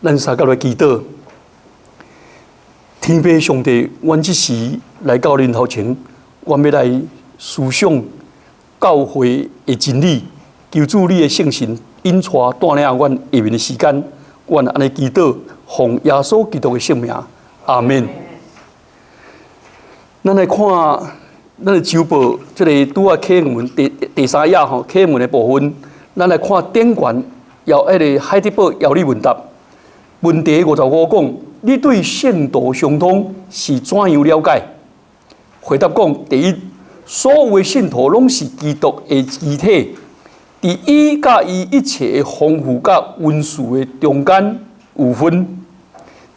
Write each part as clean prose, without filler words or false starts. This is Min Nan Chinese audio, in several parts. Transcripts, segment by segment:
咱三個來祈禱，天父上帝，阮這時來到恁頭前，阮欲來思想教會的真理，求主你的聖神引帶帶領阮下面的時間，阮按呢祈禱，奉耶穌基督的聖名，阿門。咱來看咱的周報，這个拄仔啟文第三頁吼，啟文的部分，咱來看頂懸要彼个海德堡要理問答。問題55講，你對聖徒相通是怎樣了解？回答講：第一，所有的信徒攏是基督的肢體，佇伊佮伊一切的豐富佮恩賜的中間有份。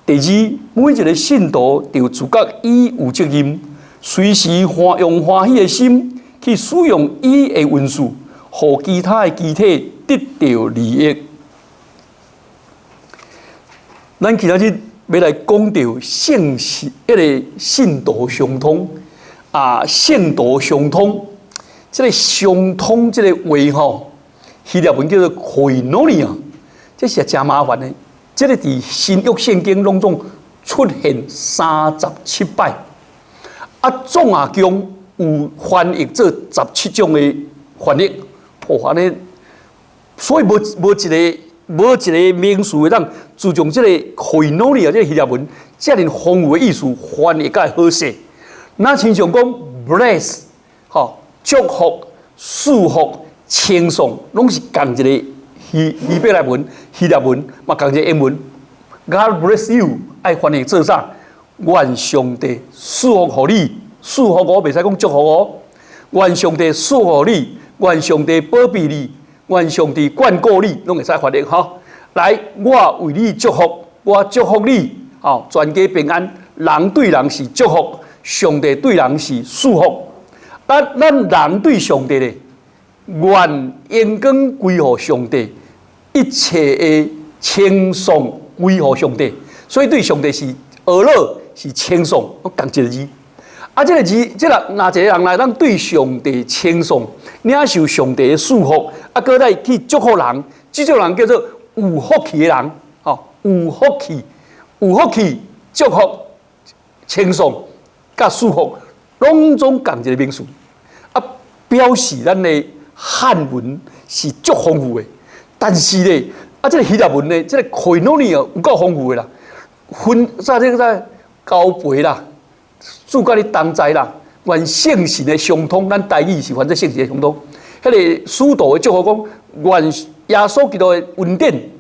第二，每一个信徒就自覺伊有責任，隨時歡用歡喜的心去使用伊的恩賜，予其他的肢體得著利益。咱今仔日欲來講著聖信，彼个信徒相通啊，聖徒相通，這个相通這个話吼，希臘文叫做 koinonia，這是誠麻煩的。這个佇新約聖經攏總出現37擺，啊，總啊共有翻譯做17種的翻譯，哦，按呢，所以無一个名詞會當自從這个 koinonia 這个希臘文遮爾豐富的意思翻譯較好勢。若親像講 bless，吼，祝福、賜福、稱頌，攏是仝一个希伯來文、希臘文，嘛仝一个英文。God bless you，愛翻譯做啥？願上帝賜福予你，賜福我袂使講祝福哦。願上帝賜福予你，願上帝保庇你，願上帝眷顧你，攏會使翻譯吼。來，我為你祝福，我祝福你，吼，全家平安。人對人是祝福，上帝對人是賜福。咱人對上帝咧，願榮光歸予上帝，一切的稱頌歸予上帝。所以對上帝是呵咾，是稱頌，仝一个字。啊，這个字，這个若一个人來當對上帝稱頌，領受上帝的賜福，啊，閣來去祝福人，這種人叫做有福氣的人，吼，有福氣，有福氣，祝福、稱頌、佮賜福，攏總仝一个名詞，啊，表示咱的漢文是足豐富的，但是咧，啊，這个希臘文呢，這个 koinonia 有夠豐富的啦，分啥這個啥交陪啦。主佮你同在啦，願聖神的相通，咱台語是翻做聖神的相通。彼个使徒的祝福講，願耶穌基督的恩典、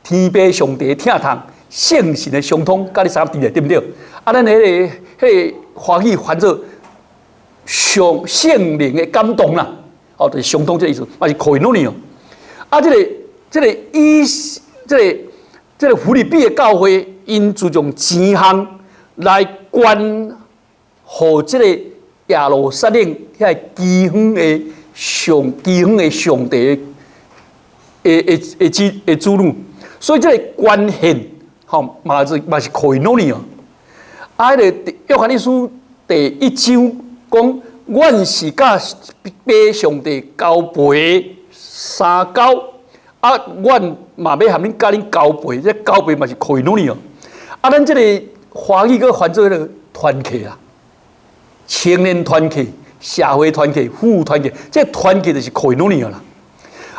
天父上帝的疼痛、聖神的相通，佮你相佇咧，對毋對？啊，咱彼个華語翻做上聖靈的感動啦，哦，就是相通這个意思，嘛是 koinonia。啊，這個以這個腓立比的教會，𪜶注重錢項來捐。予這个耶路撒冷遐飢荒的上帝的子女，所以這个捐獻吼嘛是 koinonia。啊，彼个約翰一書第一章講，阮是佮父上帝交陪相交，啊，阮嘛欲和恁佮恁交陪，這交陪嘛是 koinonia。啊，咱這个華語閣翻做彼个團契啊。青年團契、社會團契、婦團契，這團契就是 koinonia 啦。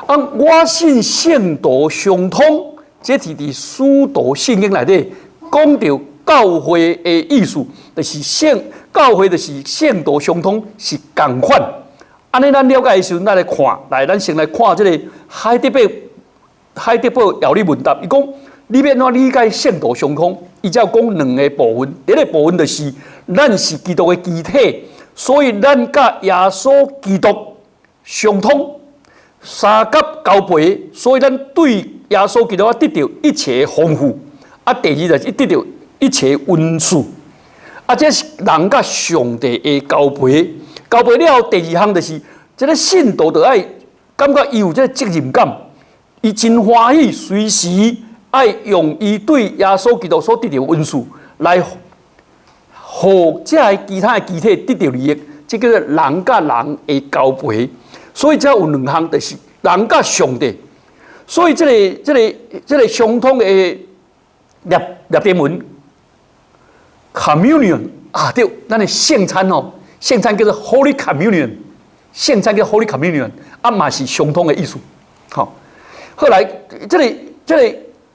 啊，我信聖徒相通，這是佇使徒信經內底講著教會的意思，就是聖教會就是聖徒相通是仝款。按呢，咱了解的時陣，咱來看，來，咱先來看這个海德堡要理問答，伊講你欲按怎理解聖徒相通？伊才講兩个部分，第一个部分就是咱是基督的肢體，所以咱佮耶穌基督相通，相佮交陪，所以咱對耶穌基督得著一切豐富。啊，第二就是得著一切恩賜。啊，這是人佮上帝的交陪，交陪了後，第二項就是這个信徒就愛感覺伊有這个責任感，伊真歡喜隨時愛用伊對耶穌基督所得著恩賜來，予這个其他的肢體得著利益，這叫做人佮人的交陪。所以這有兩項，就是人佮上帝。所以這个相通的拉丁文 communion 啊，對，咱的聖餐哦，聖餐叫做 Holy Communion，聖餐叫 Holy Communion，啊嘛是相通的意思。好，後來這個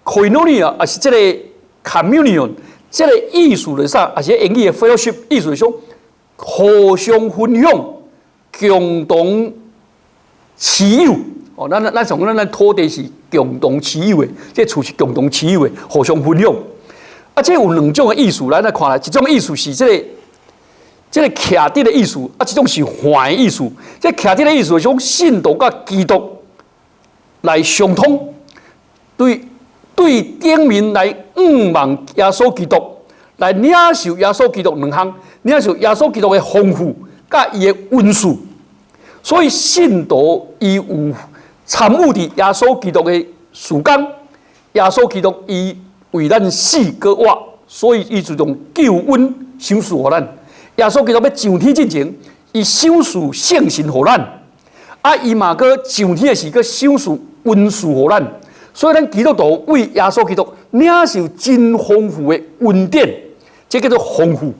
koinonia 也是這個 communion，這個意思就是啥？也是英語的 fellowship，意思是講互相分享、共同持有。哦，咱從咱土地是共同持有的，這厝是共同持有的，互相分享。啊，這有兩種的意思，咱來看來，一種意思是這個徛佇的意思，啊，一種是橫的意思。這徛佇的意思是講信徒佮基督來相通，對頂面來仰望耶穌基督，來領受耶穌基督兩項，領受耶穌基督的豐富，佮伊的恩賜。所以信徒伊有參與佇耶穌基督的事工，耶穌基督伊為咱死閣活，所以伊就用救恩賞賜予咱。耶穌基督欲上天進前，伊賞賜聖神予咱，啊，伊嘛閣上天的時，閣賞賜恩賜予咱。所以咱基督徒為耶穌基督領受真豐富的恩典，這叫做豐富。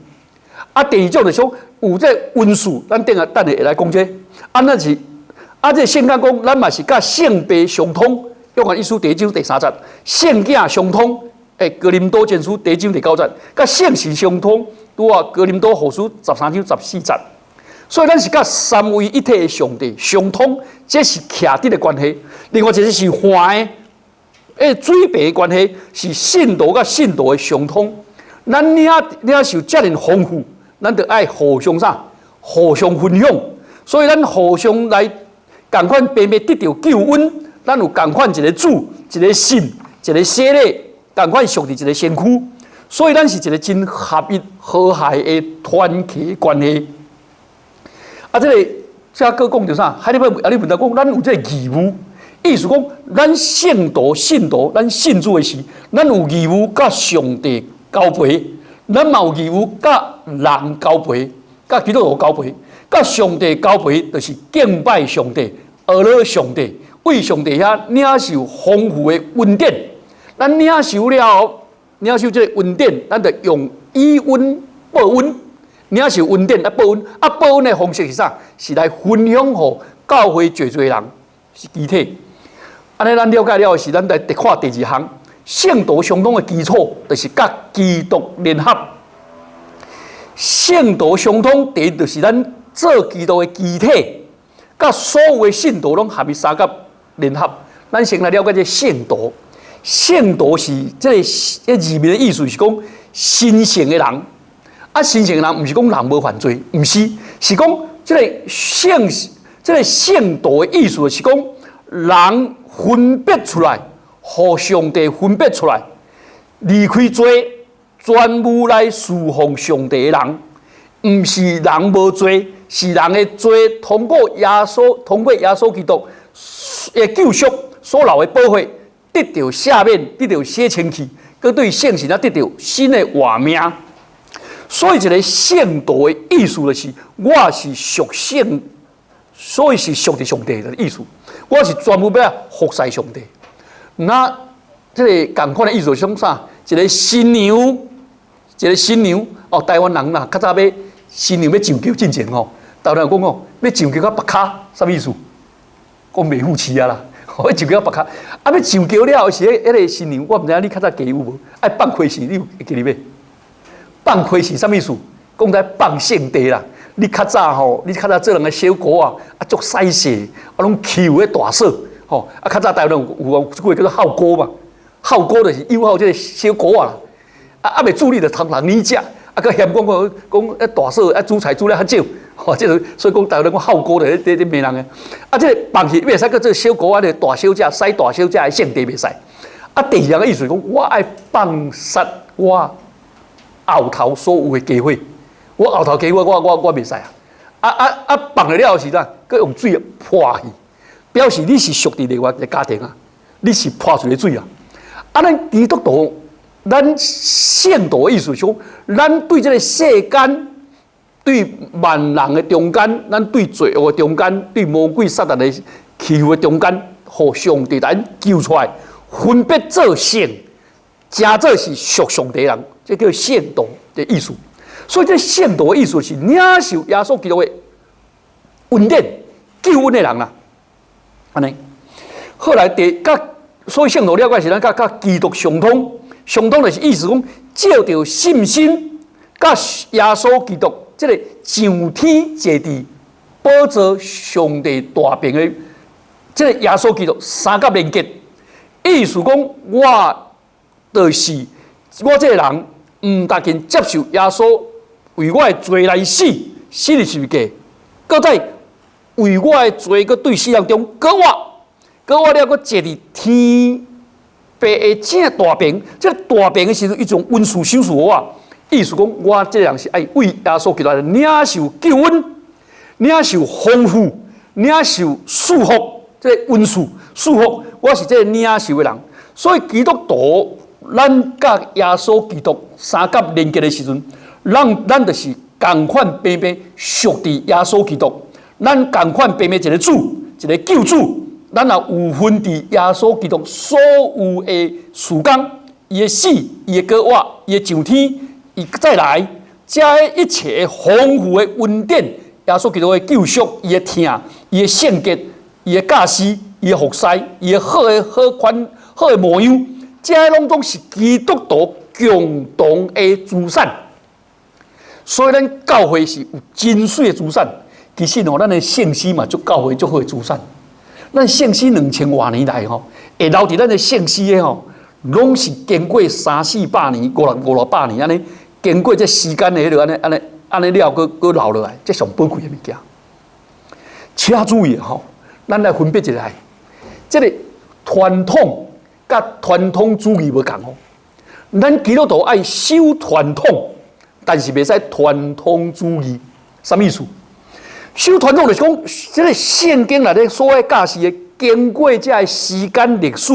啊，第二種就是講有這個恩賜，咱等下等下會來講這個。啊，咱是啊，這聖經講，咱嘛是佮聖父相通。約翰一書第一章第三節，聖囝相通。哥林多前書第一章第九節，佮聖神相通，拄啊哥林多後書13章14節。所以咱是佮三位一體的上帝相通，這是徛佇的關係。另外一個是橫的，水平的關係是信徒佮信徒的相通。咱領受遮爾豐富，咱就愛互相啥？互相分享。所以咱互相來仝款白白得著救恩，咱有仝款一個主、一個信、一個洗禮，仝款屬佇一個身軀，所以咱是一個真合一、和諧的團體關係。啊，這個這閣講著啥？海利貝阿里問題講，咱有這個義務，意思講，咱聖徒、信徒，咱信主的時，咱有義務佮上帝交陪，咱嘛有義務佮人交陪，佮基督徒交陪，佮上帝交陪，就是敬拜上帝、阿羅上帝，為上帝遐領受豐富的恩典。咱領受了後，領受這個恩典，咱就用以恩報恩。領受恩典啊，報恩啊，報恩的方式是啥？是來分享予教會濟濟人，是肢體。按呢，咱了解了是，咱來看第二項，聖徒相通的基礎，就是佮基督聯合。聖徒相通，第一就是咱做基督的肢體，佮所有的信徒攏合一相佮聯合。咱先來了解這聖徒。聖徒是這個字面的意思是講神聖的人。啊，神聖的人毋是講人無犯罪，毋是，是講這個聖徒的意思是講人分別出來，予上帝分別出來，離開罪，專務來侍奉上帝的人，毋是人無罪，是人的罪通過耶穌基督的救贖所流的寶血，得著赦免，得著洗清氣，閣對聖神啊得著新的活命。所以，一個聖徒的意思就是，我是屬聖，所以是屬佇上帝的意思。我是專門欲服侍上帝。那這個仝款的意思是啥？一個新娘，一個新娘哦，台灣人啦，較早欲新娘欲上轎進前吼，台灣人講哦，欲上轎較縛跤，啥物意思？講袂赴市啊啦，欲上轎較縛跤，啊，欲上轎了後是彼個新娘，我毋知影你較早嫁有無？愛放開匙，你有會記得袂？放開匙啥物意思？講在放聖地啦。你較早吼，你較早做人的小姑仔，啊足細細，啊攏欺負彼大嫂，吼啊較早台灣有這句話叫做孝姑嘛，孝姑就是友好這個小姑仔啦。啊啊袂注意就通人你食，啊閣嫌講講講大嫂啊煮菜煮了較少，吼，這個所以講台灣人講孝姑就咧罵人的。啊，這個放去袂使閣做小姑仔，大小姐使大小姐的聖地袂使。啊，第二個意思講，我愛放殺我後頭所有的家伙，我後頭家伙我袂使啊！啊啊啊！放了了後是啥？閣用水潑去，表示你是屬佇另外一個家庭啊，你是潑出的水啊！啊，咱基督徒，咱聖徒的意思是講，咱對這個世間、對萬人的中間，咱對罪惡的中間，對魔鬼撒旦的欺負的中間，予上帝來救出來，分別做聖。成做是屬上帝人，這叫聖徒的意思。所以這聖徒的意思是領受耶穌基督的恩典、救恩的人啦。按呢，後來第佮所以聖徒了解是咱佮基督相通，相通就是意思講，藉著信心佮耶穌基督這个上天坐佇寶座上帝大爿的這个耶穌基督三角連結，意思講我就是我這个人，毋但僅接受耶穌為我的罪來死，死佇十字架，閣再為我的罪，閣對死人中閣活，閣活了，閣坐佇天父的正大爿。這個大爿的時陣，伊將恩賜賞賜我，意思講我這個人是愛為耶穌基督來領受救恩，領受豐富，領受祝福，這個恩賜祝福，我是這個領受的人。所以基督徒，咱佮耶穌基督三角連結的時陣，咱就是仝款平平屬佇耶穌基督，咱仝款平平一個主，一個救主，咱也有份佇耶穌基督所有的事工，伊的死，伊的復活，伊的上天，伊再來，這一切豐富的恩典，耶穌基督的救贖，伊的疼，伊的聖潔，伊的教示，伊的服侍，伊的好的好款好的模樣，這攏總是基督徒共同的資產。所以咱教會是有真媠的資產。其實哦，咱的聖詩嘛，足教會足好的資產。咱聖詩2000外年來吼，會留佇咱的聖詩的吼，攏是經過三四百年、五六五六百年按呢，經過這時間的彼落按呢按呢按呢了，閣閣留落來，這上寶貴的物件。請注意吼，咱來分別一下，這个傳統佮傳統主義無仝哦。咱基督徒愛守傳統，但是袂使傳統主義，啥物意思？守傳統就是講，這个聖經內底所有教示的，經過這个時間歷史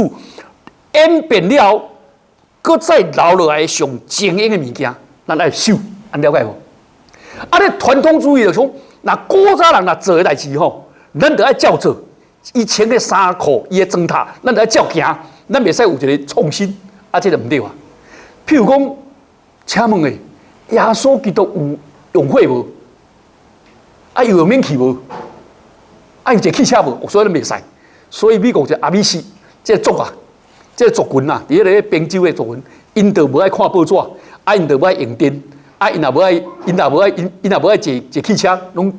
演變了，閣再留落來上精英的物件，咱愛守，按了解無？啊，你傳統主義就是講，若古早人若做的代誌吼，咱就愛照做。伊穿的衫褲，伊的裝束，咱就愛照行，咱袂使有一个創新，啊，這个毋對啊。譬如講，請問咧，耶穌基督有用火無？啊，有用免去無？啊，有坐汽車無？所以咱袂使。所以美國一個阿米什，這個族啊，這個族群啊，佇彼个賓州的族群，𪜶就無愛看報紙，啊，𪜶就無愛用電，啊，𪜶也無愛，𪜶也無愛，𪜶𪜶也無愛坐坐汽車，攏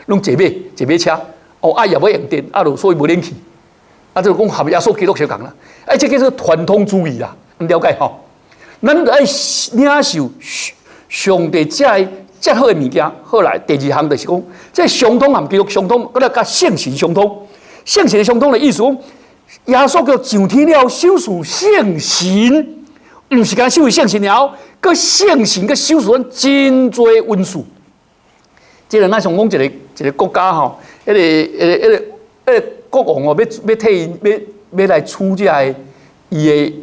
攏坐馬坐馬車。哦，啊，也無用電，啊，就所以無冷氣。啊，就講和耶穌基督相仝啦。哎，這叫做傳統主義啦，你了解吼？咱愛領受上帝這个遮好的物件。後來第二項就是講，這相通和基督相通，閣來佮聖神相通。聖神相通的意思講，耶穌叫上天了，賞賜聖神，毋是干賞賜聖神了，閣聖神閣賞賜咱真濟恩賜。這個咱像講一個一個國家吼，彼个彼个彼个彼个國王哦，欲欲替𪜶欲欲來娶這个伊的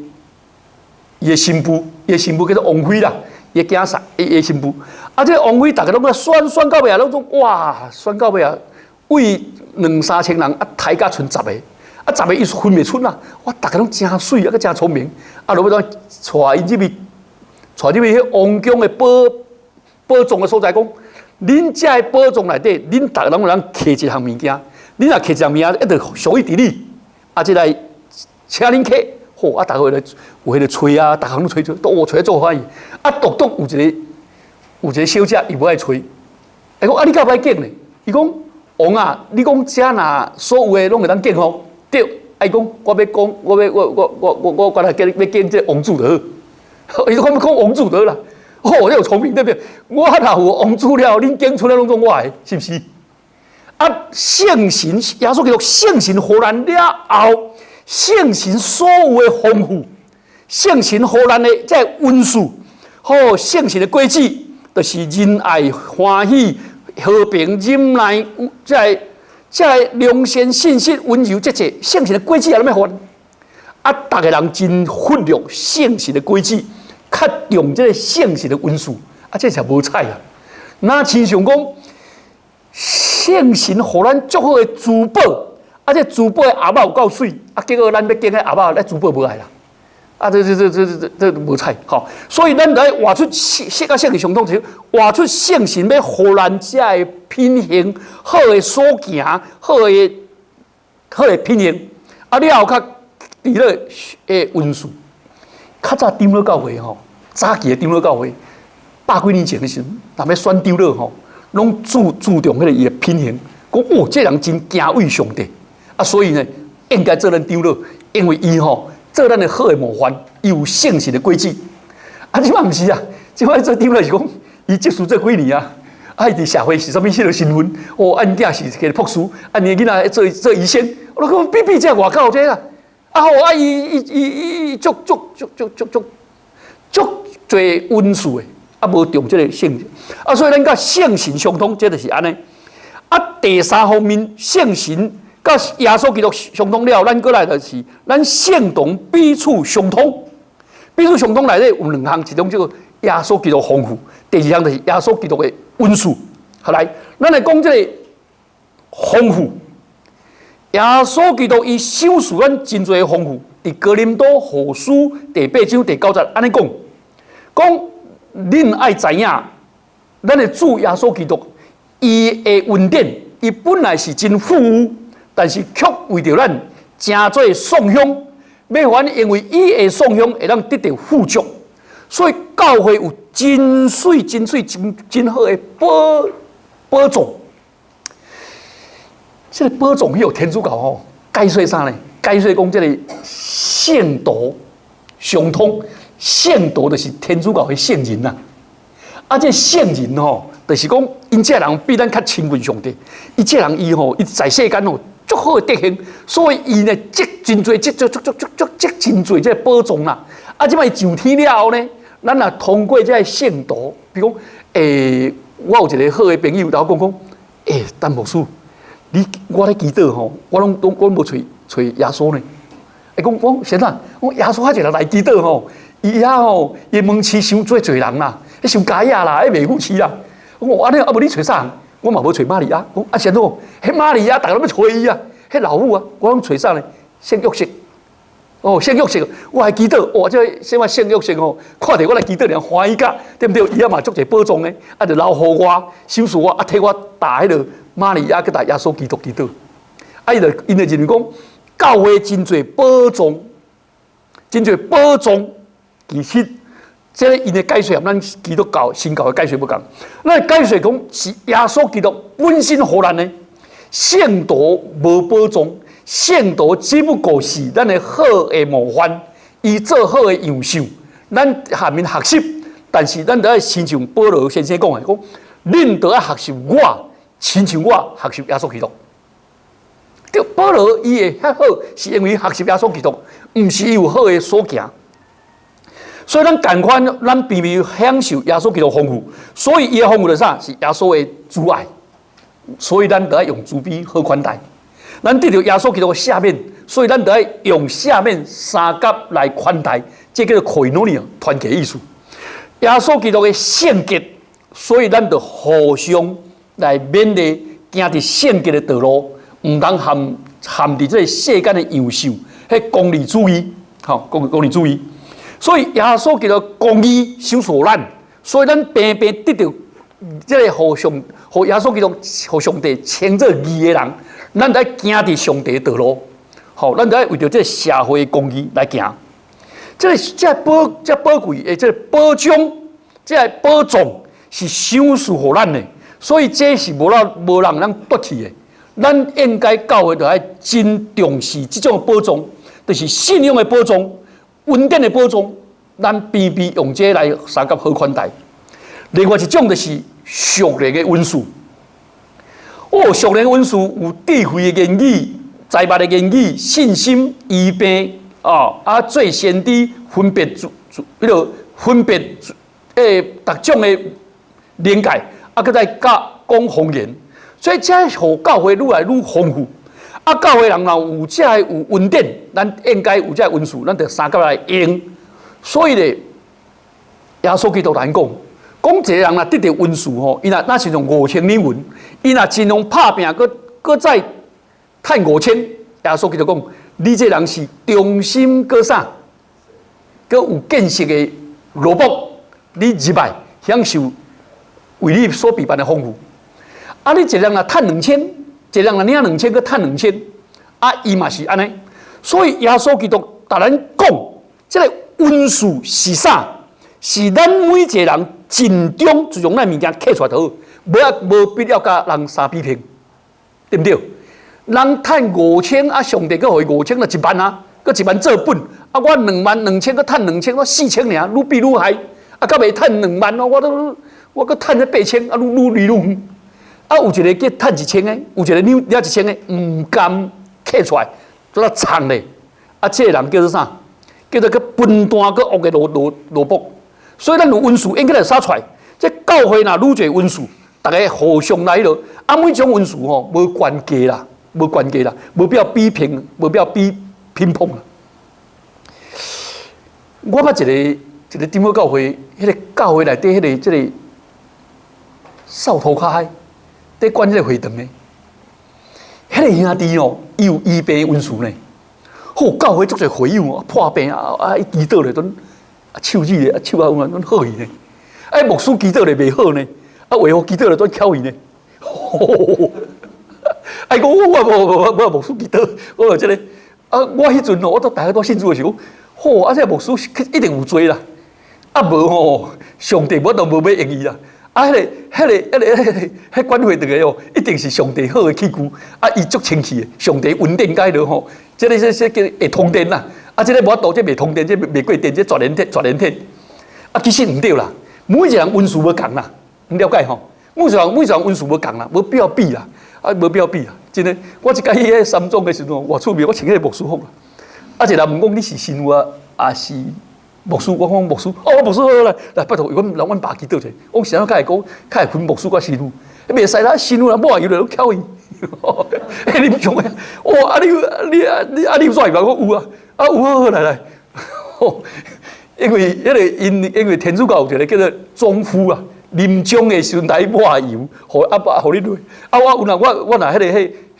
伊的新婦，伊的新婦叫做王妃啦，伊的囝婿，伊的新婦。啊，這个王妃逐家攏咧選選到尾啊，攏總哇，選到尾啊，為兩三千人啊，刣甲賰十个，啊，十个伊分袂出啦。哇，逐家攏誠媠啊，閣誠聰明，啊，落尾怎帶𪜶入去，帶入去彼王宮的寶寶藏的所在，講，恁這个寶藏內底，恁逐家攏會當摕一項物件，恁若摕一項物件，一定屬於佇你。啊，這來請恁摕，好啊，逐家來有彼个揣啊，逐項攏揣揣，都哦揣做歡喜。啊，獨獨有一個有一個小姐，伊無愛揣。伊講啊，你敢無愛揀呢？伊講王啊，你講這若所有的攏會當揀吼，對。啊，伊講我欲講，我欲我我我我我我來揀欲揀這個王子就好。伊講欲講王子就好啦。哦，你有聰明對不對？我若有王子了，恁揀出來攏總我的，是毋是？啊，聖神耶穌基督聖神予咱了後，聖神所有的豐富，聖神予咱的這個恩賜，好聖神的果子，就是仁愛、歡喜、和平、忍耐，這个這个良善、信實、溫柔，這這聖神的果子也攏欲予咱。啊，逐个人真忽略聖神的果子，較重這个聖神的恩賜，啊，這是無彩啊！若親像講聖神予咱足好的珠寶，啊，這珠寶的盒仔有夠媠，啊，結果咱欲揀彼盒仔，咱珠寶無愛啦。啊，這這這這這這無彩吼，所以咱來活出聖聖佮聖靈相通，就是活出聖神欲予咱遮的品行，好的所行，好的好的品行。啊，了後較佇咧恩賜。較早長老教會吼，早期的長老教會，百幾年前的時陣，若欲選長老吼，攏注注重彼个伊的品行，講哦，這人真敬畏上帝，啊，所以呢，應該做咱長老，因為伊吼做咱的好的模範，伊有聖神的軌跡。啊，這擺毋是啊，這擺做長老是講，伊執事做幾年啊，啊，伊佇社會是啥物彼个身份？哦，啊，𪜶囝是一個博士，啊，𪜶囡仔做做醫生，我講比比這外口這啦。啊吼！啊，伊伊伊伊足足足足足足足濟恩賜的，啊，無重這个聖，啊，所以咱佮聖神相通，這就是按呢。啊，第三方面，聖神佮耶穌基督相通了，咱閣來就是咱聖徒彼此相通，彼此相通內底有兩項，一種叫做耶穌基督豐富，第二項就是耶穌基督的恩賜。好來，咱來講這个豐富。耶穌基督伊賞賜咱真濟的豐富，佇哥林多後書第八章第九節按呢講，講恁愛知影，咱的主耶穌基督，伊的恩典，伊本來是真富有，但是卻為著咱成做喪享，欲予咱因為伊的喪享會當得著富足，所以教會有真媠、真媠、真真好的寶寶藏。這个寶藏，彼個天主教吼解說啥呢？解說講這个聖徒相通，聖徒就是天主教的聖人啦。啊，這聖人吼，就是講𪜶這人比咱較親近上帝。伊這人伊吼，伊在世間吼足好的德行，所以伊呢積真濟積足足足足足積真濟這个寶藏啦。啊，這擺上天了後呢，咱若通過這个聖徒，比如講，我有一個好的朋友，共我講講，陳牧師。你我咧祈禱吼，我攏攏我無揣揣耶穌呢。會講講先生，講耶穌較濟人來祈禱吼，伊遐吼伊門市傷濟濟人啦，彼傷佳仔啦，彼袂赴市啦。我講按呢啊無你揣啥人？我嘛無揣瑪利亞。講啊先生，彼瑪利亞逐个攏欲揣伊啊，彼老母啊，我攏揣啥呢？聖約瑟。哦，聖約瑟，我來祈禱，哇！這啥物聖約瑟吼，看著我來祈禱，爾歡喜甲，對毋對？伊遐嘛足濟寶藏的，啊，就留予我，賞賜我，啊，替我踏彼个瑪利亞閣踏耶穌基督祈禱。啊，伊就𪜶就認為講，教會真濟寶藏，真濟寶藏，其實這个𪜶的解說和咱基督教新教的解說無仝。咱的解說講是耶穌基督本身予咱的，聖徒無寶藏。聖徒只不過是咱的好的模範，伊做好的樣式，咱下面學習。但是咱著愛親像保羅先生講的，講恁著愛學習我，親像我學習耶穌基督。對，保羅伊會遐好，是因為學習耶穌基督，毋是伊有好的所行。所以咱仝款，咱並未享受耶穌基督豐富，所以伊的豐富是啥？是耶穌的慈愛。所以咱著愛用慈悲好款待。咱得著耶穌基督的赦免，所以咱著愛用赦免相佮來款待，這叫做 koinonia 團契意思。耶穌基督的聖潔，所以咱著互相來勉勵，行佇聖潔的道路，毋通陷陷佇這个世間的樣式，彼功利主義，吼功功利主義。所以耶穌基督公義賞賜咱，所以咱平平得著這个予上予耶穌基督予上帝稱做義的人。咱著愛行佇上帝的道路，吼，咱著愛為著這个社會公義來行。這个這寶這寶貴的這个寶藏，這个寶藏是賞賜予咱的，所以這是無人無人通奪去的。咱應該教會著愛真重視這種寶藏，就是信仰的寶藏、恩典的寶藏。咱平平用這來相佮好款待。另外一種就是屬靈的恩賜。哦，屬靈恩賜有智慧的言語、才捌的言語、信心、醫病啊，啊，做先知分別諸諸，彼個分別欸，逐種的靈界，啊，閣再教講方言，所以這予教會愈來愈豐富。啊，教會人若有這个有恩典，咱應該有這个恩賜，咱就相佮來用。所以咧，耶穌基督來講。講一個人若得著恩賜吼，伊若若是用五千兩銀，伊若盡量拍拚，閣閣再趁五千，耶穌基督講，你這人是忠心閣啥？閣有見識的奴僕，你入來享受為你所備辦的豐富。啊，你一個人若趁兩千，一個人若領兩千，閣趁兩千，啊，伊嘛是按呢。所以耶穌基督共咱講，這个恩賜是啥？是咱每一個人盡忠，就將咱物件揢出來就好，無啊無必要佮人相比拼，對毋對？人趁五千啊，上帝閣予伊五千，就一萬啊，閣一萬做本。啊，我2萬2千，閣趁兩千，我四千爾，愈比愈害。啊，閣袂趁兩萬哦，我都我閣趁咗八千，啊，愈愈離愈遠。啊，有一个叫趁一千的，有一个領領一千的，毋甘揢出來，做咧藏咧。啊，這个人叫做啥？叫做閣笨蛋閣惡的奴奴奴僕。所以咱有恩賜應該來撒出來。這教會若愈濟恩賜，逐家互相來彼落。啊，每種恩賜吼無懸低啦，無懸低啦，無必要比拼，無必要比乒乓啦。我捌一个一个長老教會，彼个教會內底彼个這个掃塗跤的，佇管這个會堂的，彼个兄弟哦，伊有醫病恩賜呢。好，教會足濟會友哦，破病啊啊，伊祈禱咧，陣啊手指咧，啊手啊有陣好去呢。啊，牧師祈禱咧袂好呢，啊，維護祈禱咧轉巧去呢。哎，講我無無無牧師祈禱，我有這个啊，我彼陣哦，我都大家都信主的時候，吼，啊，這个牧師一定有罪啦，啊無吼，上帝無都無欲用伊啦。啊，彼个、彼个、彼个、彼个、彼管會堂的哦，一定是上帝好的器具，啊，伊足清氣的，上帝恩典解落吼，這个、這、這叫會通電啦。啊，這个無法度，這袂通電，這袂過電，這絕緣體、絕緣體。啊，其實毋對啦，每一個人恩賜無仝啦，你了解吼？每一個人每一個人恩賜無仝啦，無必要比啦，啊，無必要比啦。真的，我一擺去彼三總的時陣，偌趣味，我穿彼个牧師服啦。啊，一個人問講你是神父啊，抑是牧師？我講牧師，哦，牧師好來，來拜託，阮讓阮爸祈禱者。我是按怎較會講，較會分牧師佮神父？袂使啦，神父人抹油就攏巧伊。欸，你毋的，哇！啊你你啊你啊你有煞無？我有啊，啊有好好來來。因為彼个𪜶因為天主教有一個叫做終傅啊，臨終的時陣來抹油，予阿爸予你落。啊，我有人我我若彼个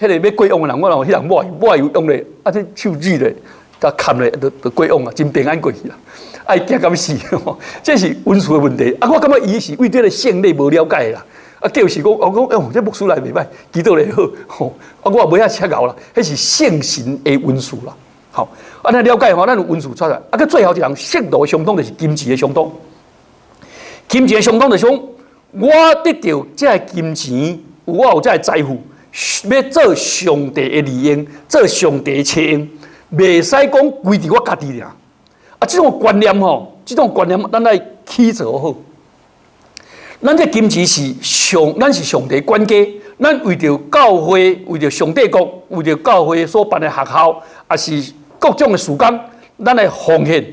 彼彼个欲過往的人，我若彼人抹油抹油用咧，啊這手指咧，共崁咧，就就過往啊，真平安過去啦。啊，伊驚甲欲死，這是恩賜的問題。啊，我感覺伊是對這个聖禮無了解啦。啊，就是講，我講，哦，這牧師來袂歹，祈禱咧好，吼。啊，我也無遐赤𠢕啦，彼是聖神的恩賜啦。好，啊，咱了解吼，咱有恩賜出來。啊，閣最後一項聖徒的相通就是金錢的相通。金錢的相通就是講，我得著這个金錢，我有這个財富，欲做上帝的利用，做上帝的車用，袂使講歸佇我家己爾。啊，這種觀念吼，這種觀念咱愛去做好。咱這金錢是上，咱是上帝管家，咱為著教會，為著上帝國，為著教會所辦的學校，抑是各種的事工，咱來奉獻。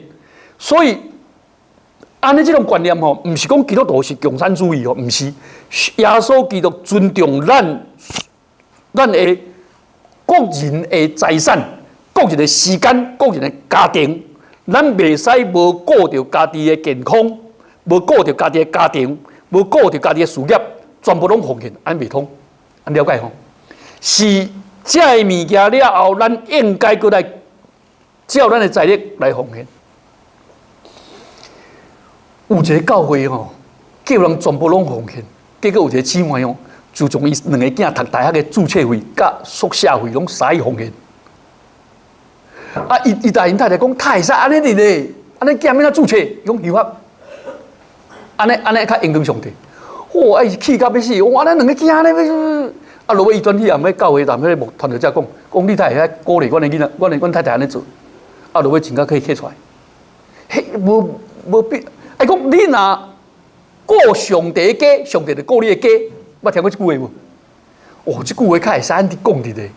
所以，按呢這種觀念吼，毋是講基督徒是共產主義哦，毋是。耶穌基督尊重咱，咱的個人的財產、個人的時間、個人的家庭，咱袂使無顧著家己的健康，無顧著家己的家庭，無顧著家己的事業，全部攏奉獻，按呢袂通，按呢了解吼？是這个物件了後，咱應該閣來照咱的財力來奉獻。有一個教會吼，叫人全部攏奉獻，結果有一個姊妹哦，自從伊兩個囝讀大學的註冊費佮宿舍費攏使伊奉獻。啊，伊伊共𪜶太太講，太會使按呢哩咧，按呢囝欲按怎註冊？伊講有法。按呢按呢較榮光上帝。哇！啊伊氣甲欲死，我按呢兩個囝按呢，啊，落尾伊轉去贛教會贛彼个牧傳道者講，講你太會使鼓勵阮的囡仔，阮的阮太太按呢做。啊，落尾真正可以揢出來。彼無無必，愛講你若顧上帝的家，上帝就顧你的家。捌聽過這句話無？哦，這句話較會使按呢講佇咧。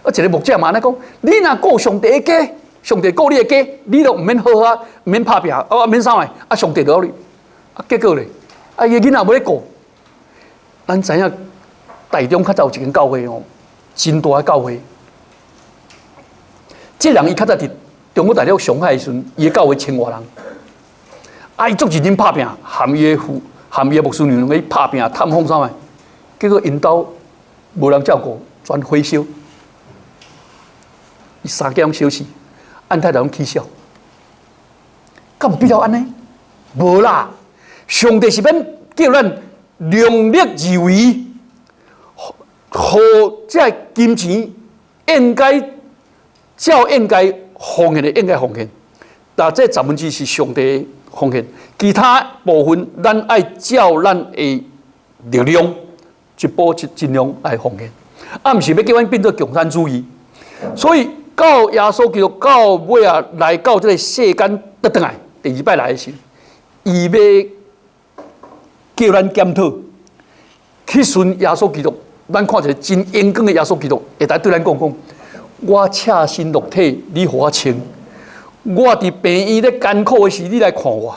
啊，一個牧者嘛按呢講，你若顧上帝的家，上帝顧你的家，你都毋免好好啊，毋免拍拚，啊免啥物，啊上帝就顧你。啊，結果咧，啊伊的囡仔無咧顧。咱知影台中較早有一間教會哦，真大的教會。這人伊較早佇中國大陸上海的時陣，伊的教會千外人。啊，伊足認真拍拚，含伊的父，含伊的牧師娘攏去拍拚探訪啥物，結果𪜶兜無人照顧，全火燒。伊三家攏燒死，𪜶太太攏起痟。敢有必要按呢？無啦，上帝是欲叫咱量力而為，予這个金錢應該照應該奉獻的應該奉獻。但這十分之一是上帝奉獻，其他部分咱愛照咱的力量，一步一盡量來奉獻。啊，毋是欲叫阮變做共產主義。所以到耶穌基督到尾仔來到這个世間倒轉來，第二擺來的時，伊欲叫咱檢討，彼時陣耶穌基督，咱看一个真榮光的耶穌基督，會當對咱講講：我赤身露體，你予我穿；我佇病院咧艱苦的時，你來看我。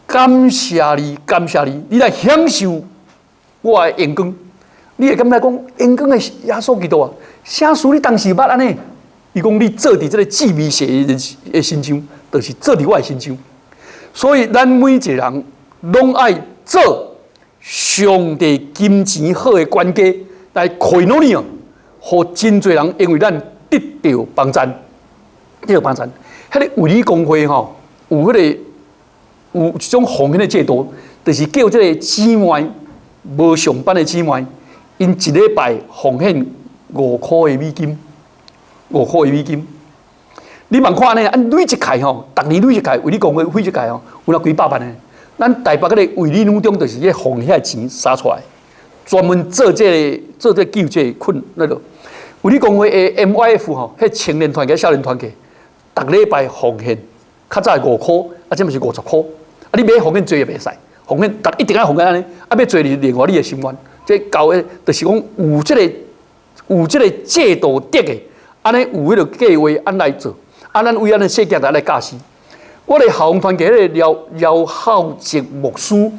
感謝你，感謝你，你來享受我的榮光。你會感覺講榮光的耶穌基督啊？啥事你當時捌按呢？伊講你做佇這个志未蛇的身上，就是做佇我的身上。所以咱每一个人攏愛做上帝金錢好的管家來開努力哦，予真濟人因為咱得著幫贊，得著幫贊。彼个衛理公會吼，有彼个有一種奉獻的制度，就是叫這个姊妹無上班的姊妹，𪜶一禮拜奉獻五箍的美金，五箍的美金。你茫看按呢，按累一屆吼，逐年累一屆，衛理公會費一屆吼，有若幾百萬呢。咱台北彼个衛理女中就是彼奉獻遐錢撒出來，專門做這个做這个救濟困那个。衛理公會的 MYF 吼，彼青年團體、少年團體，逐禮拜奉獻，較早五箍，啊，這嘛是50箍。啊，你欲奉獻濟也袂使，奉獻逐一定愛奉獻按呢，啊，欲濟是另外你的心願。這教會就是講有這个有這个制度得的，按呢有彼个計劃按來做，啊，咱為按呢細囝來教示。我的校園團體彼个廖廖孝哲牧師，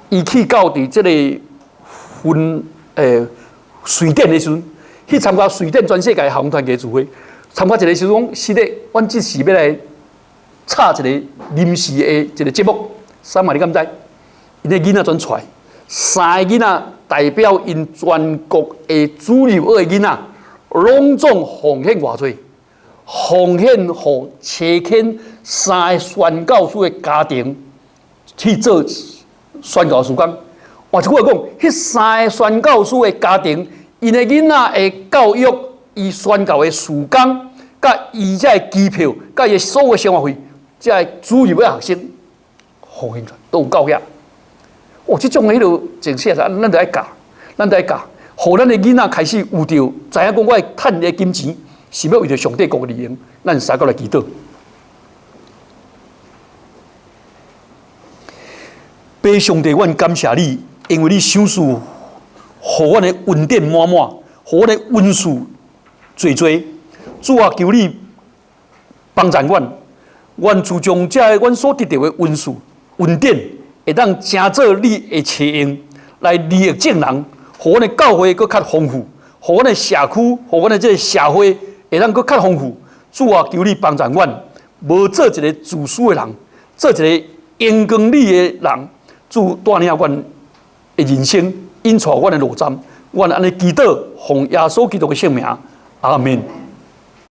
伊去到佇這个芬瑞典的時陣，去參加瑞典全世界校園團體聚會，參加一个時陣講，是的，阮這是欲來插一个臨時的一个節目，啥嘛你敢知？𪜶的囡仔全出來，三个囡仔代表𪜶全國的主日學的囡仔，攏總奉獻偌濟，奉獻予車牽三個宣教師的家庭去做宣教事工。換一句話講，彼三個宣教師的家庭，𪜶的囡仔的教育，伊宣教的事工，佮伊這个機票，佮伊所有生活費，這个主日學學生奉獻出來都有夠額。哦，這種的彼落精神，咱著愛教，咱著愛教，予咱的囡仔開始有著知影講，我的趁的金錢是欲為著上帝國利用，咱三個來祈禱。爸上帝，阮感謝你，因為你賞賜予阮的恩典滿滿，予阮的恩賜濟濟。主啊，求你幫助阮，願主將這个阮所得著的恩賜、恩典，會當成做你的車用，來利益眾人，予阮的教會閣較豐富，予阮的社區，予阮的這个社會會當閣較豐富。主啊，求你幫助阮，無做一个自私的人，做一个榮光你的人。主帶領阮的人生，引帶阮的路站，阮按呢祈禱，奉耶穌基督的聖名，阿門。